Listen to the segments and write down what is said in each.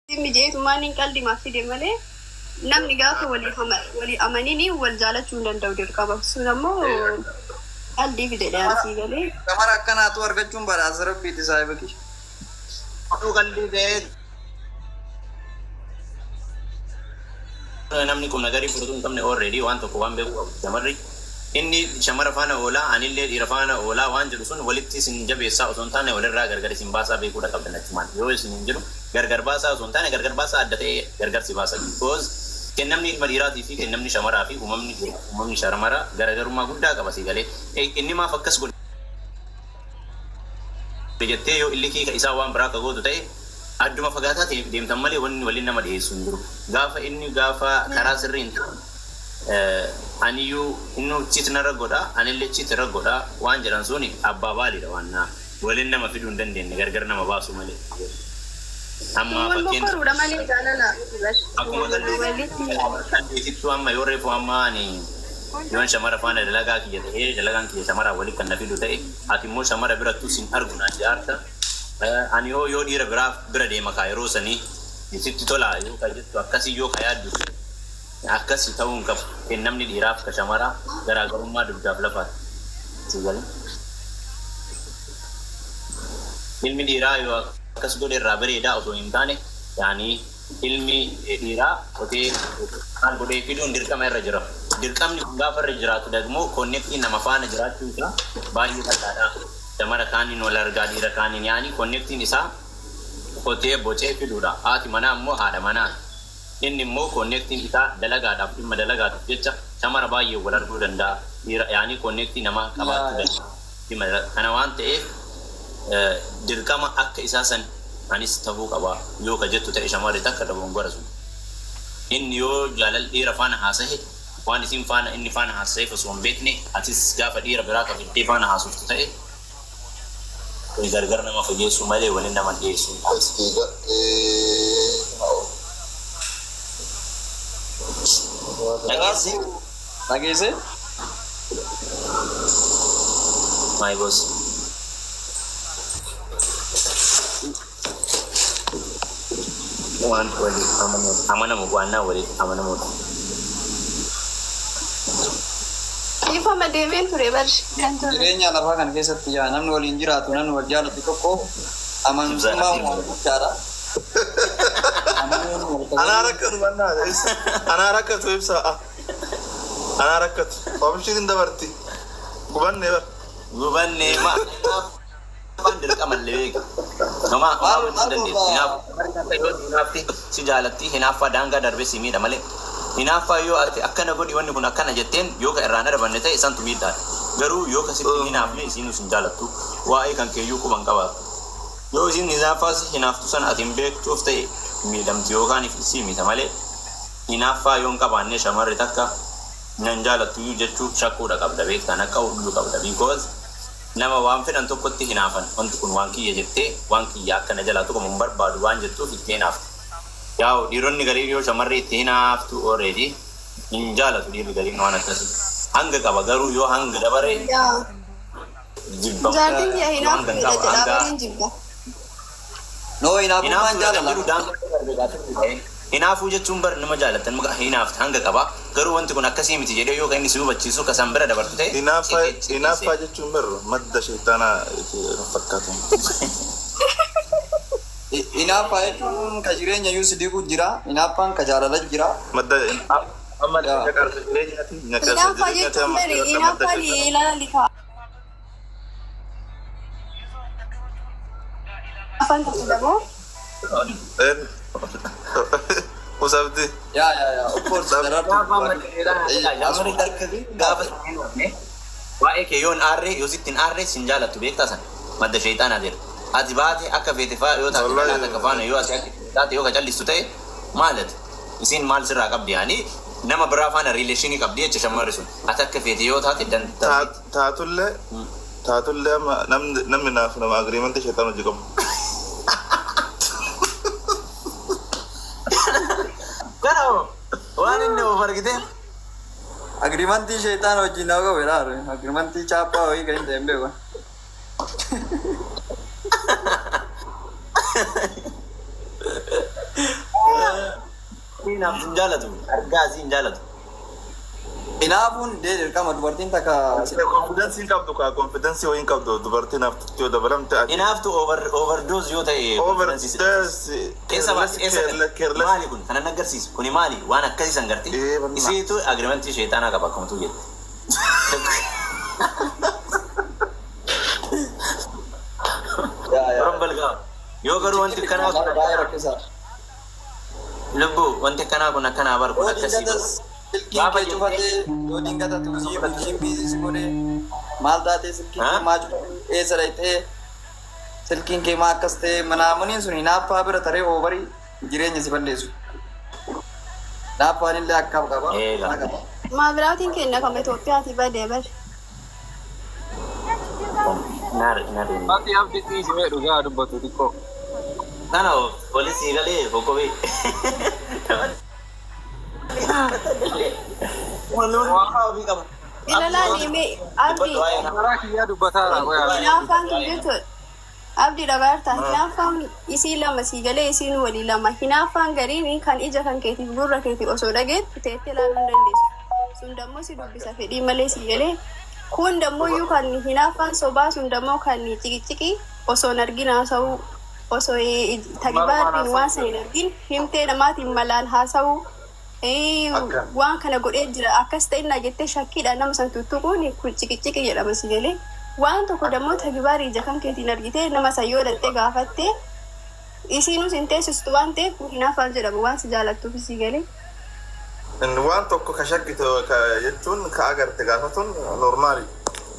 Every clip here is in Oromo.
Dhimmi jeetumaan hin qaldimaaf fide malee namni gaafa walii amanini wal jaalachuu hin danda'u dirqama. Sun ammoo qaldii fide dhiyaansii galee. Shamara akkanaatu argachuun badhaasa rabbiiti saahiba kiyya. Oduu qaldii ta'ee namni qubna garii fudhatu hin qabne already waan tokko waan beeku qabu shamarri inni shamara faana oolaa anillee dhiira faana oolaa waan jedhu sun walitti isin jabeessaa osoo hin taane walirraa gargar isin baasaa beekuudha qabdan. Achumaan yoo isin hin jedhu gargar baasaa osoo hin taane gargar baasaa adda ta'e gargar si baasa, because kennamni ilma dhiiraatii fi kennamni shamaraa fi uumamni shamara garaagarummaa guddaa qaba. Si galee inni maaf akkas godhe jettee yoo illikii isaa waan biraa ka gootu ta'e adduma fagaataa ta'e deemtan malee wanni waliin nama dhiyeessu hin jiru. Gaafa inni gaafa karaa sirrii hin taane aniyyuu inni cheat narra godha, anillee cheat irra godha waan jedhan suni abbaa baaliidha, waan waliin nama fiduu hin dandeenye, gargar nama baasu malee. Amma Wal fakkeenya mokkoruudha malee jaalala. Akkuma qalleessittuu amma yoo reefu amma ani yoon shamara faana dalagaa kiyya ta'ee, dalagaan kiyya shamaraa walitti kan na fidu ta'e, ati immoo shamara birattuu sin argu naan jaarta. Ani hoo yoo dhiira biraaf bira deema kaa yeroo sanii sitti tola yoo ka jettu akkasii yoo ka yaaddu akkasii ta'uu hin qabu. Kennamni dhiiraaf ka shamaraa garaagarummaa dugdaaf lafaati. Si galee? Ilmi dhiiraa yoo akkas godhe irraa bareedaa osoo hin taane, yaani ilmi dhiiraa qotee maal godhee fiduun dirqama irra jira. Dirqamni kun gaafa irra jiraatu dagmoo connectiin nama faana jiraachuu isaa baay'ee bal'aadha. Shamara kaaniin wal argaa, dhiira kaaniin, yaani connectiin isaa qotee bocee fiduudha. Haati manaa immoo haadha manaa. Inni immoo connectiin isaa dalagaadhaaf, dhimma dalagaatiif jecha shamara baay'ee wal arguu danda'a. Dhiira yaani connectii namaa qabaachuu danda'a. Dhimma kana waan ta'eef dirqama akka isaa san anis ta'uu qaba yoo ka jettu ta'e shamarri takka dogongora sun. Inni yoo jaalala dhiira faana haasahe, waan isin faana inni faana haasaheef osoo hin beekne atis gaafa dhiira biraa ka fiddee faana haasoftu ta'e, kun gargar nama fageessuu malee waliin nama dhiyeessuu hin taane. Dhageesse? Dhageesse? My boss. Waan waliif amanamu waannaa waliif amanamuudha. Ifama deemeen ture bar kan ture. Jireenya lafaa kana keessatti yaa namni waliin jiraatu, namni wal jaalatu tokko amantummaa waan guddaadha. Amanuun wal Anaa kabajuu. Rakkatu mannaa anaa rakkatu ibsa, anaa rakkatu oomishiin dabarti gubannee bar. Gubannee ma afaan dirqama illee beeka. Homaa homaa Maal gochuu hin maal dandeessu. goota? Hinaaffaa yoo hinaafti si jaalatti, hinaaffaa daangaa darbee si miidha malee. Hinaaffaa yoo ati akkana godhi, wanni kun akkana jetteen yoo ka irraan adabanne ta'e santu miidhaadha. Garuu yoo ka sitti hinaafne isiinus hin jaalattu. Waa'ee kan keeyyuu quban qabaattu. Yoo isin hinaaffaas hinaaftu sana ati hin beektuuf ta'e miidhamti yookaan si mita malee, hinaaffaa yoo hin qabaanne shamarri takka nan jaalattu iyyuu jechuu shakkuudha qabda, beektaan akka iyyuu qabda, because nama waan fedhan tokkotti hinaafan, wanti kun waan kiyya jettee, waan kiyya akka na jalaa tuqamu hin barbaadu waan jettuuf itti hinaaftu. Yaa'u dhiironni garii yoo shamarri itti hinaaftu already hin jaalatu. Dhiirri gariin waan akkasii hanga qaba, garuu yoo hanga dabare Yaa. jibbama. Jaartiin kiyya Yoo hanga hin hinaaftuudha qaba jedhaa hanga bariin jibba. No, hinaafummaan Hinaafuu kan jaalala. jedhu daangaa darbe gaafii. Hinaafuu jechuun bar nama jaalatan muka hinaafte hanga qaba, garuu wanti kun akkasii miti jedhee yoo kan inni si hubachiisu kasaan bira dabartu ta'e Hinaaffaa ciqee hinaaffaa jechuun bar madda sheexanaa fakkaatu. Hinaaffaa jechuun ka jireenya iyyuu si diiguu jira. Hinaaffaan ka jaalala jira. Madda amma Yaa. nyaqarsa jireenyaati, nyaqarsa Hinaaffaa jireenyaati jechuun amma bari madda hinaaffaan sheexanaa. ilaali kaa. Afaan tokko daboo. Usabdi. Yaa, of course daraartu. Shamarri takka gaafa waa'ee kee yoon aarree, yoo sitti hin aarree sin jaalattu, beektaa, san madda sheexanaa jedha. Ati baate akka feete faa yoo taate Wallahi. dhalaa takka faana yoo ati akka taate yoo ka callistu ta'e maalati isiin maal sirraa qabdi? Yaani nama biraa faana relationii qabdi jecha shamarri sun, ati akka feete yoo taate danda'a. Taatullee amma namni naaf nama agreementii sheexan hojii qabu. Kana waan inni of argite. Agreementii sheexaan wajjin naa qabu jedhaa. Agreementii chaappaa wayii kan hin ta'e hin beeku. Hinaaftu hin jaalatu. Argaa isii hin jaalatu. Hinaafuun dee dirqama dubartiin takka Confidence hin qabdu kaa, confidence wayii hin qabdu dubartiin haftutti yoo dabalamte ati. Hinaaftu overdose yoo ta'e Overdose. Keessa keessa Careless. maali kun kanan agarsiisu kuni maali waan akkasii san garti Ee, bal'aa. isiitu agreementii sheexaanaa qaba akkuma tu jette. Yaa yaa. Yoon balgaa yoo garuu wanti akkanaa kun Baay'ee rakkisaa. Lubbuu, wanti akkanaa kun akkanaa bar kun Yoo akkasii dingata silkiin kee cufatee, yoo dingata tuusii bulchiin busy si godhee, maal taatee, silkiin kee maa cufatee, eessa dhaqxee, silkiin kee maa akkas ta'ee, manaamuniin sun hinaaffaa bira taree overii jireenya si balleessu. Hinaaffaan illee akkam qaba. Eega. Kana qaba. Maabiraatiin kenna kama Itoophiyaati badee bare. Naar naar. Ati abdi dhiisimee dhugaa dubbatu xiqqoo. Kana poolisii galee bokkobee. Ilalaan himee abdii. Karaa kiyyaa dubbataara qoyaa. Hinaaffaan kun jechuudha. Abdii dhagaartaa hinaaffaan isii lama sii galee isiin walii lama hinaaffaan gariin kan ija kan keetiif gurra keetiif osoo dhageettu teettee ilaaluu hin dandeessu. Sun dammoo si dubbisa fedhii malee sii galee. Kun dammoo iyyuu kan hinaaffaan sobaa sun dammoo kan ciqiciqi osoo hin argin haasa'uu, osoo tagibaartiin waan san hin argin himtee namaatiin malaan haasa'uu, waan kana godhee jira akkas ta'inna jettee shakkiidhaan nama san tuttuquun kun ciqiciqi jedhama si galee. Waan tokko dammoo tagibaarii ija kan keetiin argitee nama san yoo dhattee gaafattee isiinus hin teessistu waan ta'eef kun hinaaffaan jedhama waan si jaalattuuf si galee. Inni waan tokko ka shakkite ka jechuun ka agarte gaafatuun normal.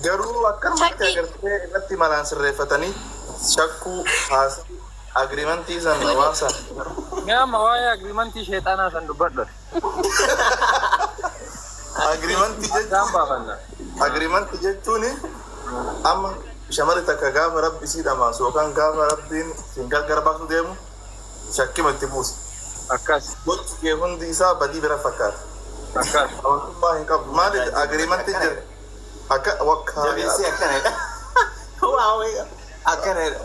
Garuu akkanumatti Shakkii. Agartee irratti malaan sirreeffatanii shakkuu haasa'uu agreementii san waan san. Mee amma waa'ee agreementii sheexaanaa san dubbadhu. Agreementii Isaan jechuun baafanna. Agreementii jechuun amma shamarri takka gaafa rabbi sii dhamaasu yookaan gaafa rabbiin siin gargar baasuu deemu shakkima itti buusa. Akkas. Gochi kee hundi isaa badii bira fakkaata. Akkas. Amantummaa hin qabdu. Maaliif agreementii jira? Akka wakkaa. Jabeessee akkanadha. Waa akkanadha.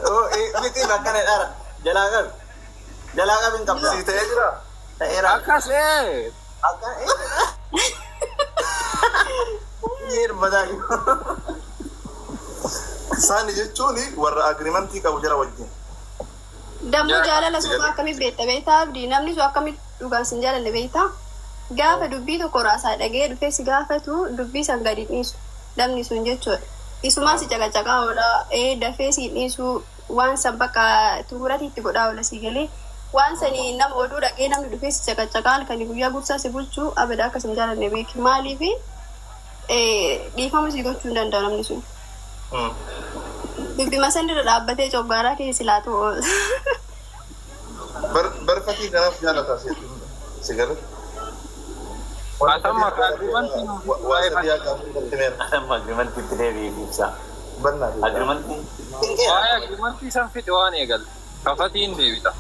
Miti akkanadha. Jalaa qabi. Jalaa qabi hin qabdu. Sii ta'ee jira? Ta'eera. Akkas ee. Akkana. Yerbadaa. Isaani jechuun warra agreementii qabu jara wajjin. Dammoo jaalala sobaa akkamitti beekta beektaa abdii? Namni sun akkamitti dhugaan sin jaalanne beektaa? Gaafa dubbii tokko raasaa dhagee dhufee si gaafatu dubbii san gadi dhiisu namni sun jechuudha. Isumaa si caqacaqaa oola, dafee si dhiisu, waan san bakka tuurati itti godhaa oola si galee. Waan sanii nama oduu dhagee namni dhufee si caqacaqaa halkanii guyyaa gursaa si bulchuu abada akkas hin jaalanne beeki. Maaliifi dhiifama si gochuu hin danda'u namni sun. Dubbima sanirra dhaabbatee coggaaraa keessa laatu oola. Barfatii kanaaf jaalata si galee. Atamma ka agreementii nuuf Waa sadii akka afur meera. Amma agreementii itti deebi'ee ibsa. Bannaa. Agreementii. Waa'ee agreementii san fixe waan eegalte. Kafatiin deebita.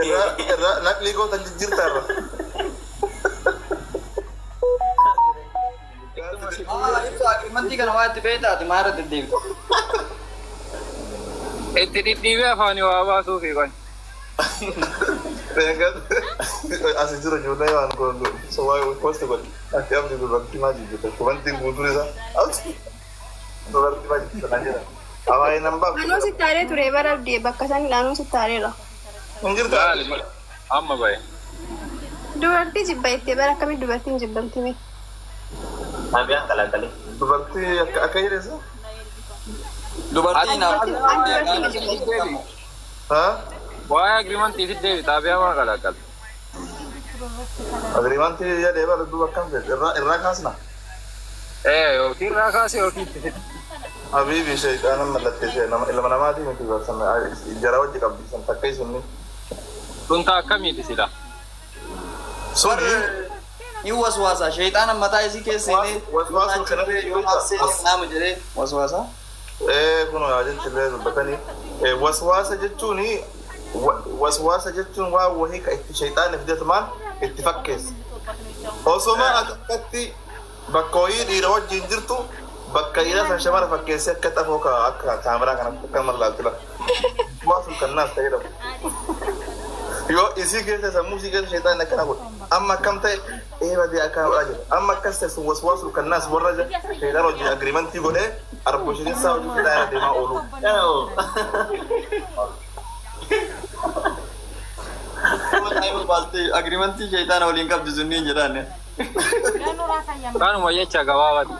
Irraa irraa naqlii goota jijjiirta irra. Ibsa agreementii kana waa itti beektaati maa irra deddeebita? Itti dhidhiibee afaanii waa baasuufi kan. Asi jira ijoollee waan so waa'ee post godhe. Ati abdi dubartii maa jijjiirta? Kubantiin guutuun isaa dubartii maa jijjiirta naan jedha. Abaayee nan baaf. Anuu sittaaree ture bara abdii bakka san anuu sittaareera. Hin jirtu. Laali amma bahe. Dubartii jibba jettee bara akkamitti dubartiin jibbamti mee? Abiyaan kalaqalee. Dubartii akka akka jedheessa? Dubartiin Ani dubartii jibba. Haa? Waa'ee agreementii fi deebita abiyaa maa kalaqalte. Agreementii jedhee bara duuba akkam fedhe irraa irraa kaasna. Ee, yookiin irraa kaasee yookiin itti fixe. Habiibi shayxaana mallattee nama ilma namaatii miti barsan jara wajji qabdi san takka isinni. Sun taa akkamiiti sila? Suni Ni waswaasa shayxaana mataa isii keessa seenee Waswaasuu kanarra yoo seenee nama jedhee waswaasa. Ee, kun waa jechuun dubbatanii waswaasa jechuun, waswaasa jechuun waa wahii ka itti shayxaana fidatumaan itti fakkeessa. Osoma ati akkatti bakka wayii dhiira wajjin jirtu bakka dhiira san shamara fakkeessee akka xafoo ka akka kaameraa kanatti akka mallaaltila. Waswaasuu kan naas ta'ee dhabu. Yoo isii keessa sammuu isii keessa sheexaan akkana godhe. Amma akkam ta'e eeba dee akkana godhaa jira. Amma akkas ta'e sun waswaasul kannaas warra sheexaan hojii agreementii godhee arboshiinsaa hojii sheexaan irra deemaa oolu. Agreementii sheexaana waliin qabdi sunniin jedhaan. Kanuma jecha gabaabaatti.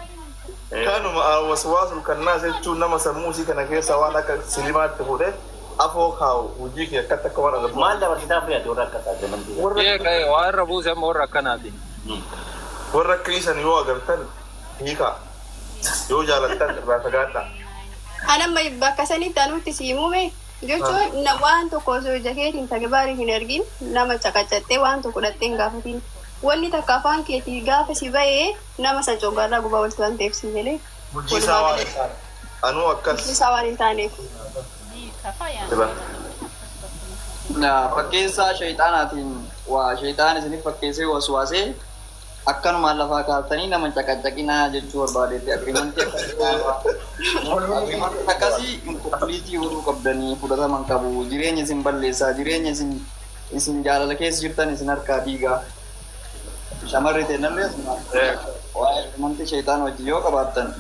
Kanuma waswaasul kannaas jechuun nama sammuu isii kana keessa waan akka silimaatti fuudhee afoo kaa'u hojii kee akkatti akka waan agartu. Maal dabarsitaa fudhate warra akkas agreementii? Ee ka'e waa irra buuse amma warra akkanaati. Warra akka isan yoo agartan hiikaa, yoo jaalattan irraa fagaadhaa. Anamma bakka sanitti anutti sii mume jechuun waan tokko osoo ija keetiin tagbaarii hin argin nama caqacattee waan tokko dhattee hin gaafatin. Wanni takka afaan keetii gaafa si bahee nama san coggaarraa gubaa walitti waan ta'eef si jedhee. Hojii isaa waan hin taane. Anuu akkas. Hojii isaa waan hin taaneef. Fakkeessaa sheexaanaatiin waa sheexaan isinif fakkeessee waswaasee akkanumaan lafaa kaastanii nama caqacaqinaa jechuu barbaadetti agreementii akkasii inkompiliitii godhuu qabdanii fudhataman qabu. Jireenya isin balleessaa, jireenya isin jaalala keessa jirtan isin harkaa diigaa. Shamarri teennallee waa'ee agreementii sheexaan wajjin yoo qabaattan.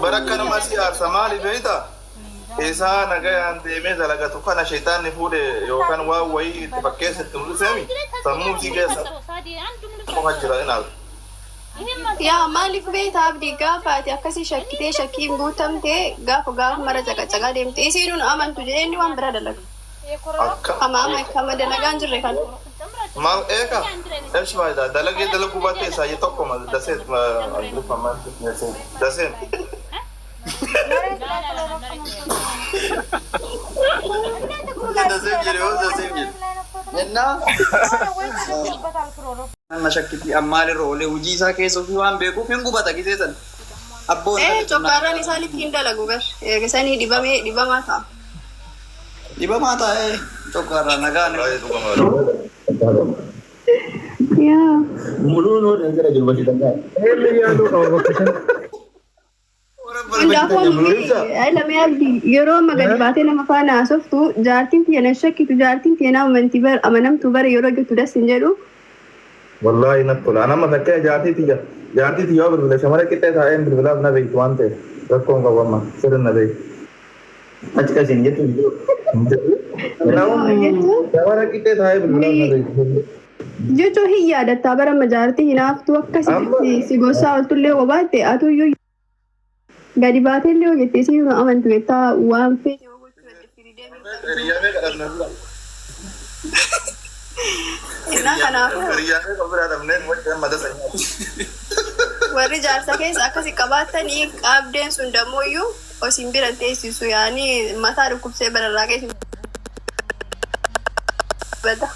Bara akkanuma si aarsa maali beektaa? Isaa nagayaan deemee dalagatu kana sheexaanni fuudhe yookaan waan wayii itti fakkeessa itti mul'iseemi sammuu isii keessa qofa jira inaal. Yaa maaliif beektaa Abdii, gaafa ati akkasii shakkitee shakkiin guutamtee gaafa gaafa mara caqacaqaa deemte isiin amantu jedhee inni waan biraa dalaga. Akka Kama ama kama dalagaa hin jirre kana. Maal eeka? Eesh faayidaa dalagee dalaguu baatte isaa tokko ma daseen daseen. Daseef jedhe hoo daseef jedhe. Ennaa nama shakkitii ammaalirra oolee hojii isaa keessa ofii waan beekuuf hin gubata gisee san. Abboon Ee, coggaarraan isaanitti hin dalagu bar. Erga sanii dhibamee dhibamaa ta'a. Dhibamaa taa'ee coggaarraa nagaan. Baay'ee dhugama. Yaa. Eenyu yaaduu qaba bakka sana? Hundaafuu lamee Abdii, yeroo amma gadi baatee nama faana haasoftu jaartiin tiyya na shakkitu, jaartiin tiyya na amantii bar amanamtu bara yeroo jettu das hin jedhu. Wallaahi natti tola. Anamma fakkeenya jaartii tiyya. Jaartii tiyya yoo bilbile shamara qixxee taa'een bilbilaaf na beektu waan ta'eef rakkoon qabu amma sirri na beektu. Achi qasiin jettu. Shamara qixxee taa'ee bilbilaaf na beektu. Jechuun hin yaadattaa bara amma jaartii hinaaftuu akkasitti si gorsaa ooltullee hobaatte atuyyuu gadi baatee illee hojjettee si amantu jettaa waan feete yoo gochuu dandeenye Hiriyaa meeqa dhabne dura? Innaa kanaafuu Hiriyaa meeqa biraa dhabnee wajjin mata sanyii. Warri jaarsa keessa akkasi qabaattanii qabdeen sun damooyyuu osin bira teessisu yaanii mataa dhukkubsee bararraa keessa bada.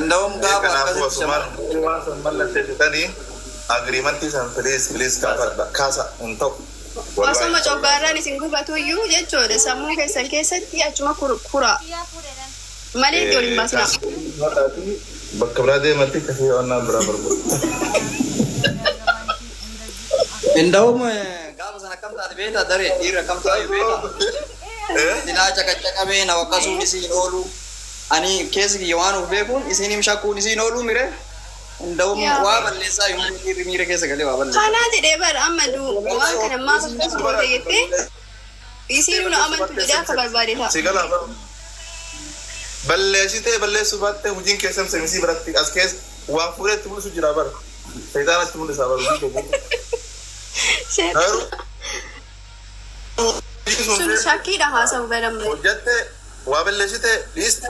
Ndawum gaafa Kanaafuu akkasitti asumaan waan san mallatteessitanii agreementii san please please kaafadha kaasa hin ta'u. Osoma coggaarraan isin gubatuyyuu jechuudha sammuu keessan keessatti achuma kuraa malee itti waliin baasinaa. Bakka biraa deematti kasii onnaa biraa barbaadu. Ndawum gaafa sana akkam taate beektaa? Daree dhiirri akkam taate beektaa? Silaa caqacaqamee na waqqasuun isiin oolu. Ani keessi kiyya waan of beekuun isiin shakkuun isiin oolu mire. Ndawum waa balleessaa yoo dhiirri miira keessa galee waa balleessaa. Kanaa jedhee bara amma waan kana maaf akkas goote jettee isiin nu amantu jedhee akka barbaade ta'a. Si galaa bara. Balleessitee balleessuu baattee hojiin keessan semisii biratti as keessa waan fuudhee mul'isu jira bara. Seexaan itti mul'isa bara hojii kee. Garuu hojii sun Sun shakkiidha haasa'u badamne. hojjatte waa balleessitee dhiiste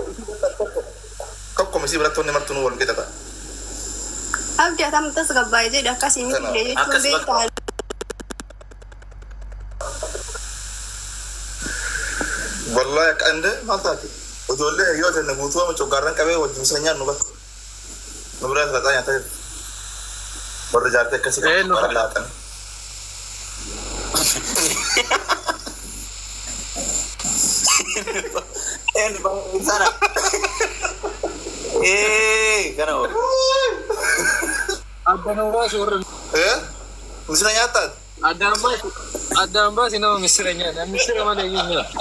tokko misii biratti wanni martuu nu wal qixa ta'a. Abdi atam tasgabbaa'ee jedhe akkasii miti illee jechuun Akkas beektaa. Wallahi akka ande maal taate ijoollee hiriyoota ta'e guutuu amma coggaarran qabee wajjin isa nyaannu bara. Nu biraa salaxaa nyaataa jirti. Warri jaartii akkasii Eenyu qabu bara fa'a? laatan. Eenyu sana? Ee, kana hoo. Addaan baasi warra Eh? Misira nyaataat? Addaan baasi nama misira nyaata. Misira malee iyyuu nyaata.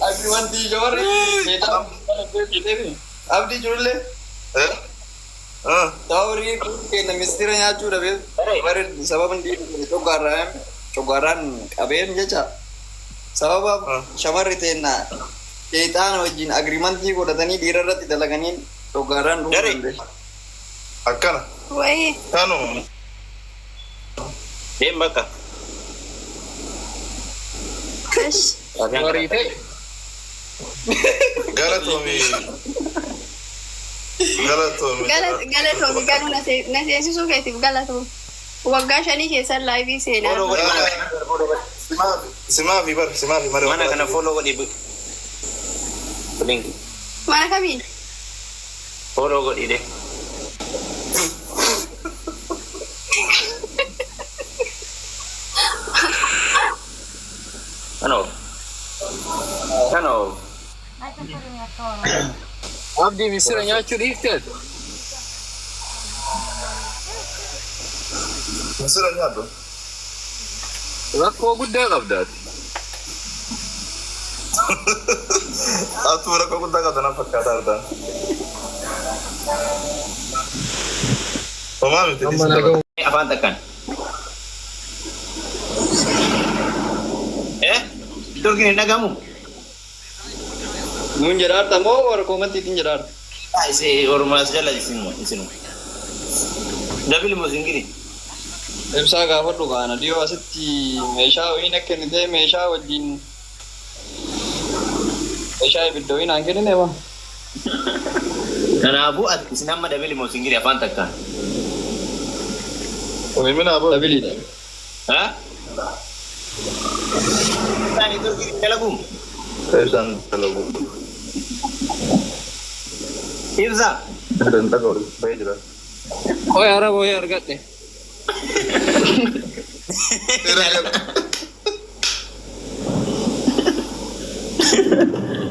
Agriimantii shamarri abdii jirullee sababa kenna mistira nyaachuu dhabee warri sababa coggaarraan coggaarraan qabeen jecha sababa shamarri teenna sheexaana wajjin agriimantii godhatanii dhiira irratti dalaganii coggaarraan dhufuu danda'e. Akkana. Wayii. Tanuma. Deem bakka. Ish. Horii ta'e. Galatoomi. Galatoomi. Galatoomi garuu na seensisuu keetiif galatoomi. Waggaa shanii keessan laayivii seenaa. Follow godhi mana kana follow godhi. Simaafi bar simaafi malee. Mana kana follow godhi. Link. Mana kamiin? Follow godhi de. Ano? Ano? Abdii misira nyaachuu dhiifteet. Misira nyaadhu. Rakkoo guddaa qabdaati. Atuu rakkoo guddaa qabda na fakkaata ardaa. Homaa miti Amma nagaa Afaan takkaan. Eh? Dorgin hin dhagamu? Nuun jedhaarta moo warra koomantiitiin jedhaarta? Isi ormaas jala isinuma isinuma. Dabili moo singiri? Ibsaa gaafadhu kaana dhiyoo asitti meeshaa wayii na kennitee meeshaa wajjin meeshaa ibidda wayii naan kennine ma. Kanaafuu ati isin amma dabili moo singiri afaan takkaan? Himina aboo. Dabiliidha. Ha? Isaanii dorgin hin dalagu? Ibsaan dalagu. Ibsa. Ibsaan dalagu. Bahee jira. Qoy araba wayii argadhe.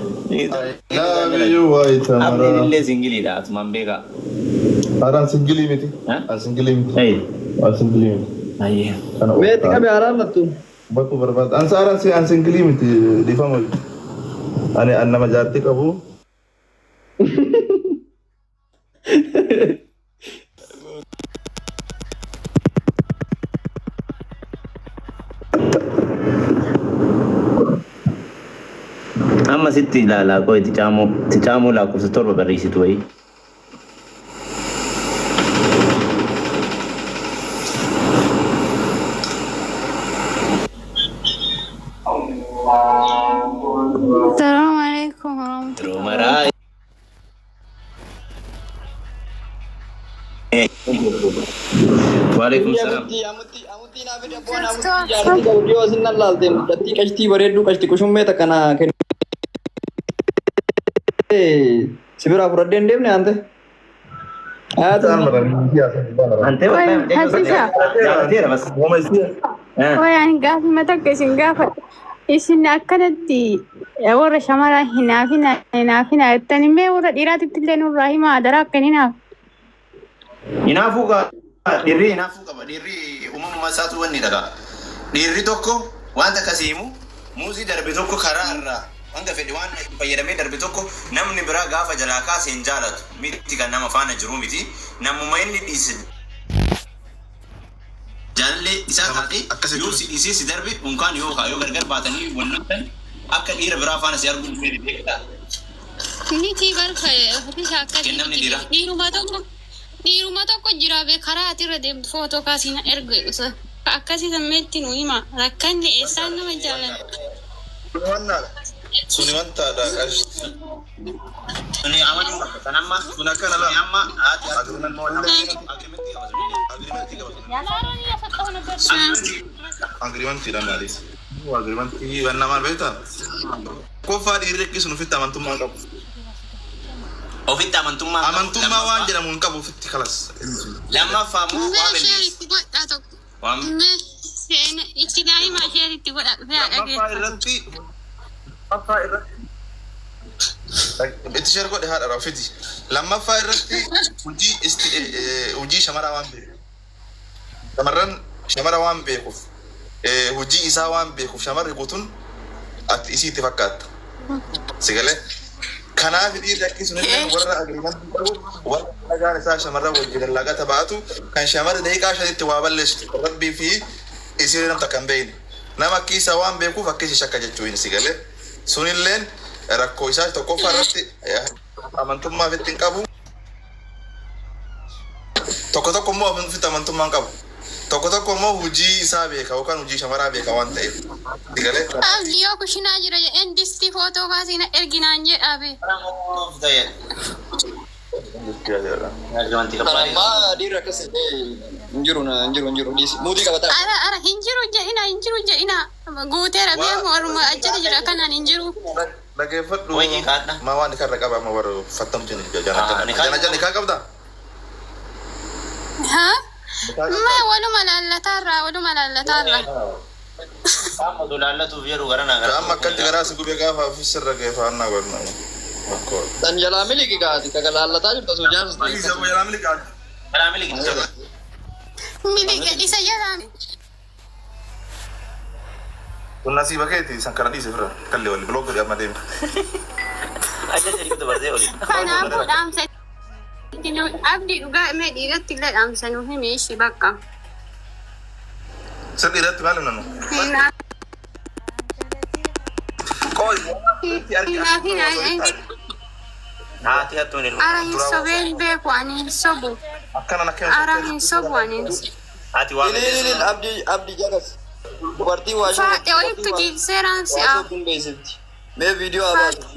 Love you, white Abdiin Amara. illee singiliidha atumaan beekaa. Araan singilii miti. Ha? An singilii miti. Hey. An singilii miti. Ayyee. Kana Meetti qabe haaraan lattu. Bakku barbaada. An saaraan si an singilii miti dhiifama. Ani an nama jaartii qabu. Amma sitti ilaalaa qoy itti caamuu itti caamuu lakkoofsa torba barreessitu wayii. Salaamu alaikum warahmatullahi. Yeroo maraa. Waalaikum salaam. Amutti amutti amutti naa fide abboon amutti jaartii qabu dhiyoo asin nan laalte muddattii qashtii bareedduu qashti qushummee takka naa kenne. Si biraa fudhadhee hin deemne aante. Isaan mara siyaasa. Antee Wayii, Hasiisa. Jaallateera bas. Wama isii. Wayii ani gaafima takka isin gaafadha. Isin akkanatti warra shamaraa hinaafina hinaafina jettanii mee warra dhiiraatitti illee nurraa himaa adaraa akka hin hinaaf. Hinaafuu qaba. Dhiirri hinaafuu qaba. Dhiirri uumamuma isaatu wanni dhagaa. Dhiirri tokko wanta akkasii himu muuzii darbe tokko karaa irraa hanga fedhe waan itti fayyadamee darbe tokko namni biraa gaafa jalaa kaase hin jaalatu. Miti kan nama faana jiru miti. Namuma inni dhiise jaalallee isaa taate yoo si dhiisee si darbe unkaan yoo kaa yoo gargar baatanii wal loltan akka dhiira biraa faana si arguun fedhe beektaa. Niti barka ofisa akkasii Kennamni miti. dhiira. Dhiiruma tokko dhiiruma tokko jira be karaa ati irra deemtu footoo kaasina erga akkasii sammeetti nu hima rakkanni eessaan nama jaalladha. Suni wantaadha qashti. Suni amanuu qabda. Kan amma Sun akkana suni laa. amma haati agrimentii qaba. Agrimentii qaba. Agriimentiidha maaliif? Agriimentii waan namaan beektaa? Koffaa dhiirri rakkisu ofitti amantummaa qabu. Ofitti amantummaa qabu. Amantummaa waan jedhamu hin qabu ofitti kalas. Lammaffaa immoo Mee waa ishee balleessu. itti godhaa tokko. Waan Mee seena itti daa'ima ishee itti godhaa dhufee haadha Lammaffaa geeffatu. irratti lammaffaa irratti itti sheer godhe haadha ofitti. Lammaffaa irratti hojii isti hojii shamaraa waan beeku. Shamarran shamara waan beekuuf Hojii isaa waan beekuuf shamarri guutuun ati isii itti fakkaatta. Si galee? Kanaaf dhiirri akki sunillee warra agreementii qabu, warra dhagaan isaa shamarran wajjin lallaqata ba'atu, kan shamarri daqiiqaa 5tti waa balleessitu, rabbii fi isii namta kan beekne. Nama akki isaa waan beekuuf akka isii shakka jechuun, si galee? Sunilleen rakkoo isaa tokkoffaa irratti amantummaa ofitti hin qabu. Tokko tokko immoo ofitti amantummaa hin qabu. Tokko tokko immoo hojii isaa beeka yookaan hojii shamaraa beeka waan ta'eef. Si galee? Abdii, yoo kushinaa jira jedheen distii footoo kaasii na erginaan jedhaa be. Ammaa dhiirri akkas hin jiru, hin jiru, hin jiru, dhiisi. Muudii qabataa. Ara ara, hin jiru jedhina, hin jiru jedhina, guuteera beemu, orma ajjata jira kanaan hin jiru. Dhageeffadhu. Wayii kaadha. Maa waan nikaa qaba amma warra fattamtu jana jana jana nikaa qabdaa? Haa? Ma waluma laallataarraa, waluma laallataarraa. Qaama osoo laallatuuf jedhu gara naa gara. Amma akkatti garaa si gubee gaafa sirra geeffannaa godhna. Rakkoo. Tan jalaa miliki kaati kaka laallataa jirtu osoo jaarsa. Jalaa miliqaa. Jalaa miliqi. Miliqe isa jalaa. Kun nasiiba keeti, san kana dhiise fira. Kallee wali block godhi, amma deemi. Aja jedhi dabarsee oli. Kanaafuu dhaamsa abdii dhugaa mee dhiiratti illee dhaamsa nu himi ishii bakka. Sirrii irratti maal himna nu? Qoy. Haati hattuun ilma. Ara, hin sobeen beeku, ani hin sobu. Akkana akkana. Ara, hin sobu ani. Haati waan. Ilil abdii, abdii jakas. Dubartii waa Faaxe walitti jiilseeraan si'a. Waa sobduun beeksifti. Mee viidiyoo haa baasu.